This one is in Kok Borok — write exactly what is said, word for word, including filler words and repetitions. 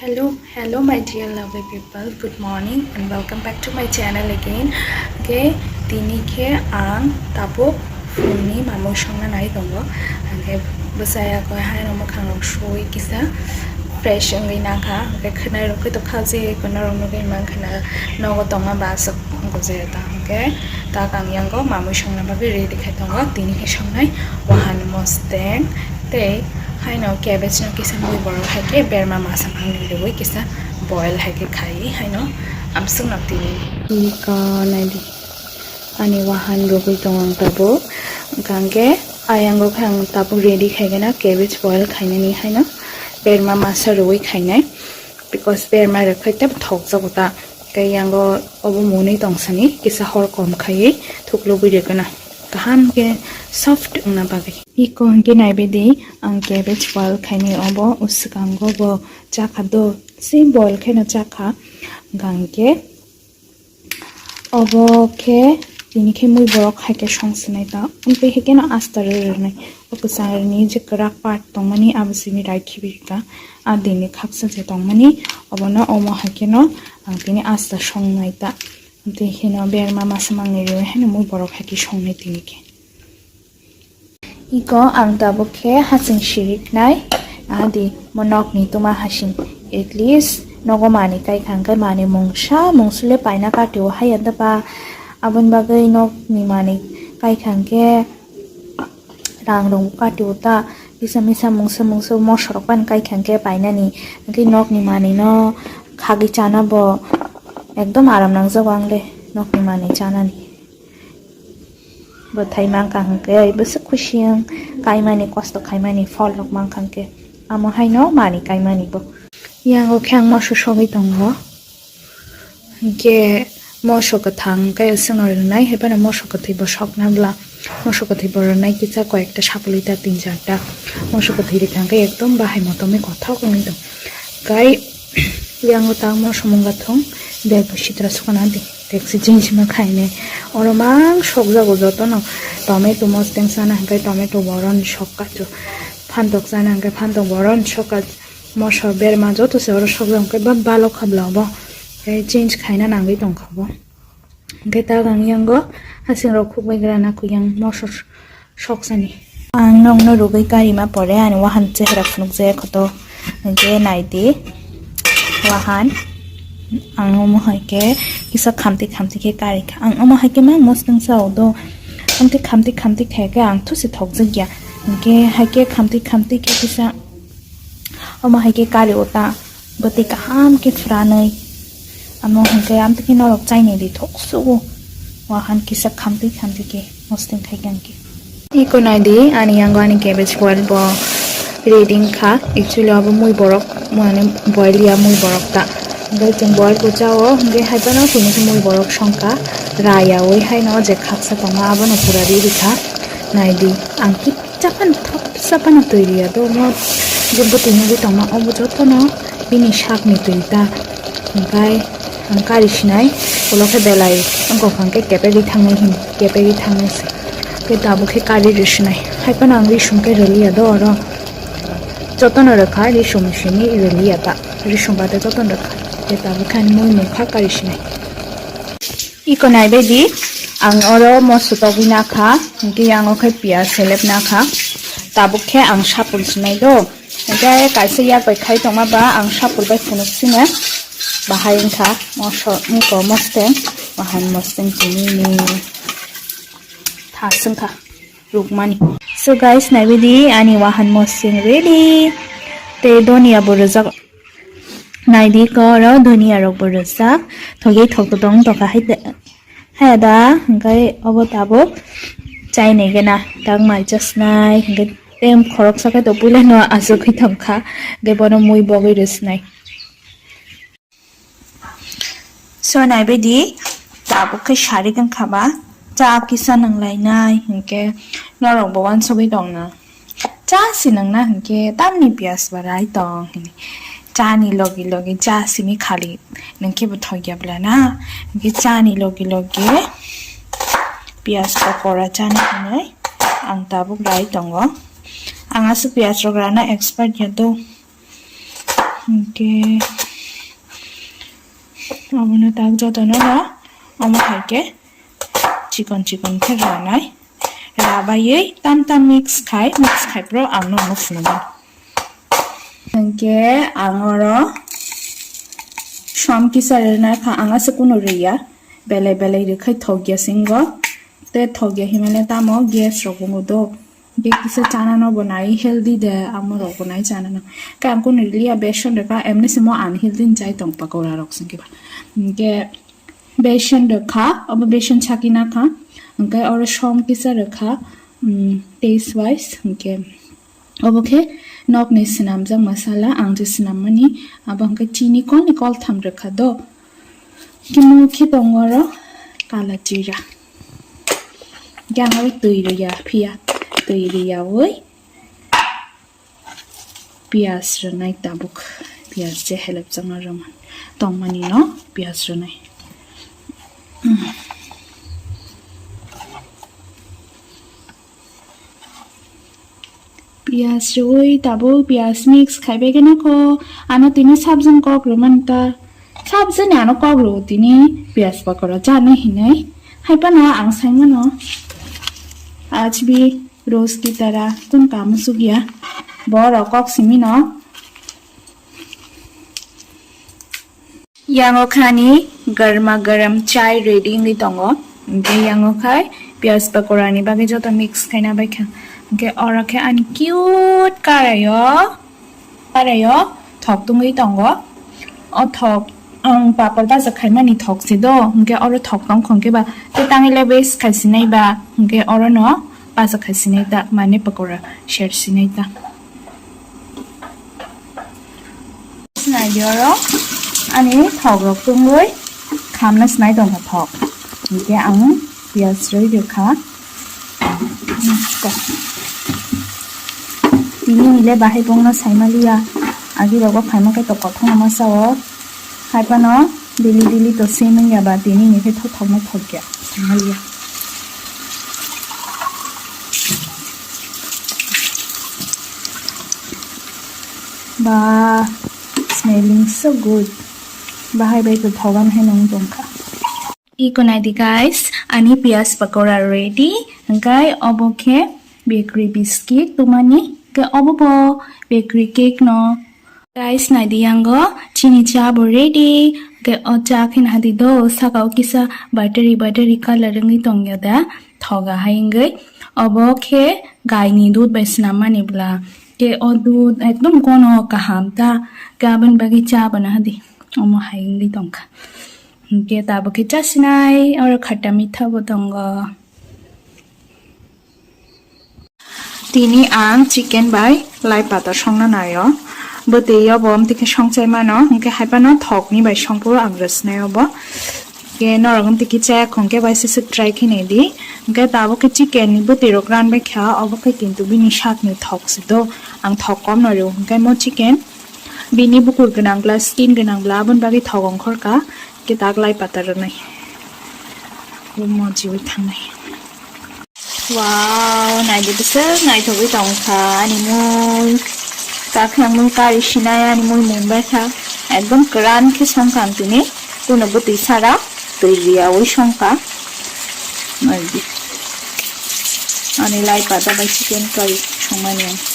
Hello, hello, my dear lovely people. Good morning and welcome back to my channel again. Okay, tini khe ang tabuk phungni mamung songna nai tongo. Hingke bwsaya koi haino mwkhang rok sui kisa fresh wngwi nangkha. Hingke khwnai rok khe to kha je kono rok nugwi mankha na nogo tongma ba aswk wngkha je ta. Hingke tak ang yango mamung songna bagwi ready khai tongo. Tini khe songnai wahan mosteng tei haino cabbage no kisa mui borok hai khe berma masa mangni rwui kisa boil hai khe khai haino amswk no tini. Iko naidi ani wahan rwgwi tongo ang tabuk. Hingkha hingke ayango khe ang tabuk ready khai gana cabbage boil khainani haino berma masa rwui khainai because berma rwkhe tei thokjago ta. Tei yango obo mwnwi tongsani kisa hor kom khaiwi thuklubwi rwgana kaham khe soft wngna bagwi. Iko hingke naibaidi ang cabbage boil khainai obo o swkango bo chakha do se boil khaino chakha hingkha hingke obo khe tini khe mui borok hai khe song sinai ta amtwi hai kheno asta rw rwnai o kwchang rwni je kwrak part tongmani abo simi rai khibi rwkha. A dini khaksa je tongmani obono omo hai kheno ang tini asta songnai ta. Tei hino berma masa mangni rwi haino mui borok hai khe songnai tini khe. Iko ang tabuk khe hasing siriknai, ahadi mo nokni tuma hasing. At least nogo manwi kaikha hwnkhe manwi mungsa mungsule paina katio haya da ba. Aboni bagwi nokni manwi kaikha hwnkhe rang rok kati o ta, kisa misa mungsa mungsa moso rok bai kaikhang khe painani, hwnkhe nokni manwi no khagwi chana bo ekdom aram nangjago ang le nokni manwi chanani. Bwthai mankha hwnkhe bwswk khusi wng kaimani kosto khaimani phol rok mankha hwnkhe amo haino manwi kaimani bo. Yango khe ang moso sogwi tongo. Hingke moso kwthang khe chwngno rwnai, hai phano moso kwthwi bo sokna bla. Moso kwthwi bo rwnai kisa koi ekta sapulwi ta tin charta. Moso kwthwi rwkha hingke ekdom bahai motomwi kothok wngwi tong. Kai yango ta moso mungga thung, bag bo sitra sukana di. Taxi change ma khainai. Oro mang sokjago jotono. Tomato mosteng sana hingke tomato boron sokka chu. Phantok sana hingke phantok boron sokka. Moso berma joto se oro sokjak hwnkhe ba balok kha bla bo. Tei change khaina nangwi tongkha bo. Hwnkhe tak ang yango hasing rok khukbai gra na kuyang moso soksani. Ang nokno rwgwi karima pore ani wahan chehra phunukjaya khoto. Hwnkhe naidi wahan ang omo hai khe kisa khamti khamti khe karikha. Ang omo hai khe mang mosnang sao do. Khamti khamti khamti khe khe ang thusi thokjakya. Hwnkhe hai khe khamti khamti khe kisa Omo hai khe kari o ta bwtwi kaham khe phwranwi. Amo hwnkhe amtwi khe norok chainai di thok sugo. Wahan kisa khamtwi khamtwi khe mosting khai khe. Iko nai di, ani yango ani cabbage boil bo ready wngkha. Actually abo mui borok, mui ani boil ya mui borok ta. Hwnkhe chwng boil bo chao, hwnkhe hai phano tini khe mui borok songkha. Rayaui haino je khaksa tongma abono pura ready kha. Nai di, ang kisa phano thopsa phano twi riya do, omo je bwtwi nugwi tongma obo jotono bini sakni twi ta. Hwnkhe ang kari sinai, ulo khe belai wngkha hwnkhe kepegwi thangnai hin, kepegwi thangnai se. Tei tabuk khe kari rw sinai. Hai phano ang risum khe rwliya do oro. Jotono rwkha, risum simi rwliya ta. Risum bade jotono rwkha. Tei tabuk khe ani mui mungkha kari sinai. Iko nai bai di, ang oro moso togwi nakha, hwnkhe yang o khe piyaj selep nakha, tabuk khe ang sapul sinai do, hwnkhe kaisa yak bai khai tongma ba ang sapul bai phunuk sino, bahai wngkha moso, wngko mosteng, wahan mosteng tini ni thas wngkha rukmani. So guys, nai bai di ani wahan mosteng ready, tei donia bo rwjak. Naidi ko oro dhoniya rok bo rwjak. Thogwi thok tong tongkha hai de. Hai da, hwnkhe obo tabuk chainai gana. Tak mai chasnai, hwnkhe tem khoroksa khe to puila no asugwi tongkha. Hwnkhe bono mui bogwi rwsnai. So naibaidi tabuk khe sari wngkha ba. Cha kisa nanglainai, hwnkhe norok bo uansugwi tongna. Cha si nangna hwnkhe tamni piyaj ba rai tong hini. Chani logi logi cha simi khali nangkhe bo thokya bwla na. Hwnkhe chani logi logi piyaj pakora chani hinwi ang tabuk rai tongo. Ang aswk piyaj rok rana expert ya do. Hwnkhe obono tak jotono no omo hai khe chikon chikon khe ranai. Rabaiwi tam tam mix khai, mix khai phuru ang nokno phunukgo. Hwnkhe ang oro som kisa rwnai kha, ang aswk kunu rwya, belai belai rwkhai thokya singo, tei thokya hinmale tamo gas rok wngo do. Hwnkhe kisa chanano bo nai healthy de, amo rok bo nai chanano. Khe ang kunu rwliya, beson rwkha, emni se mo unhealthy ni chai tong pakora rok se hwnkhe ba. Hwnkhe beson rwkha, obo beson sakina kha, hwnkhe oro som kisa rwkha, mm, taste wise, hwnkhe obo khe nokni swnamjak masala, ang je swnammani, abo hwnkhe chini kolni koltham rwkha do. Khe mui khe tongo oro kala jira. Hwnkhe ang oro twi rwya phiya, twi rwyaui piyaj rwnai tabuk, piyaj je helep changna rwmani tongmani no piyaj rwnai. Piyaj rwui tabuk piyaj mix khaibai khe nokho ano tini sabjani kok rwmani ta. Sabjani ano kok rw tini piyaj pakora chani hinwi. Hai phano ang sai mano. Aaj bhi roast ki tarah kun kaam suk ya. Borok kok simi no. Yango khani garma garam chai ready wngwi tongo. Hwnkhe yango khai piyaj pakora ni bagwi joto mix khaina bai kha. Hwnkhe oro khe ani cute karaio, karaio thok tungwi tongo. O thok ang papor bajak khaimani thok se do. Hwnkhe oro thok tong khon khe ba tei tangwi le waste khai sinai ba. Hwnkhe oro no bajak khai sinai ta, mane pakora ser sinai ta. Sinai di oro ani thok rok tungwi khamna sinai tongkha thok. Hwnkhe ang piyaj rwi rwkha. Tini ni le bahai bongno saimaliya. Agi rogo phaima khe to kothoma masa o. Hai phano daily daily to se manya ba tini ni khe thok thok no thok ya. Saimaliya. Ba, smelling so good. Bahai bai kwthogan hai nang tongkha. Iko naidi guys, ani piyaj pakora ready. Hwnkhe obo khe bakery biscuit tumani. Hwnkhe obo bo bakery cake no. Guys, naidi yango chini cha bo ready. Hwnkhe o cha khe nahadi do, saka o kisa buttery buttery color wngwi tongya da. Thoga hai wngwi. Obo khe gaini dud bai swnammani bwla. Khe o dud ekdom gono kaham ta. Khe aboni bagwi cha bo nahadi. Omo hai wngwi tongkha. Hwnkhe tabuk khe chasinai, oro khatta mitha bo tongo. Tini ang chicken bai lai pata songna naio. Bwtwi obo amtwi khe songchai mano, hwnkhe hai phano thokni bai songphuru ang rwsnai obo. Hwnkhe norok amtwi khe chaya khon khe bai se swk try khe nai di. Hwnkhe tabuk khe chicken ni bwtwi rok ranbai kha, obo khe kintu bini sak ni thok se do. Ang thok kom no rw, hwnkhe mo chicken bini bukur gwnang bla, skin gwnang bla, aboni bagwi thok ongkhor kha. Hwnkhe tak lai pata rwnai. Bo mojiwi thangnai. Wow, naidi bwswk naithogwi tongkha ani mui. Kakhwlangmui kari sinai ani mui mungbai kha. Ekdom kwran khe songkha ang tini. Kuno bwtwi sara twi riyaui songkha. Naidi. Ani lai pata bai chicken curry songmani ang.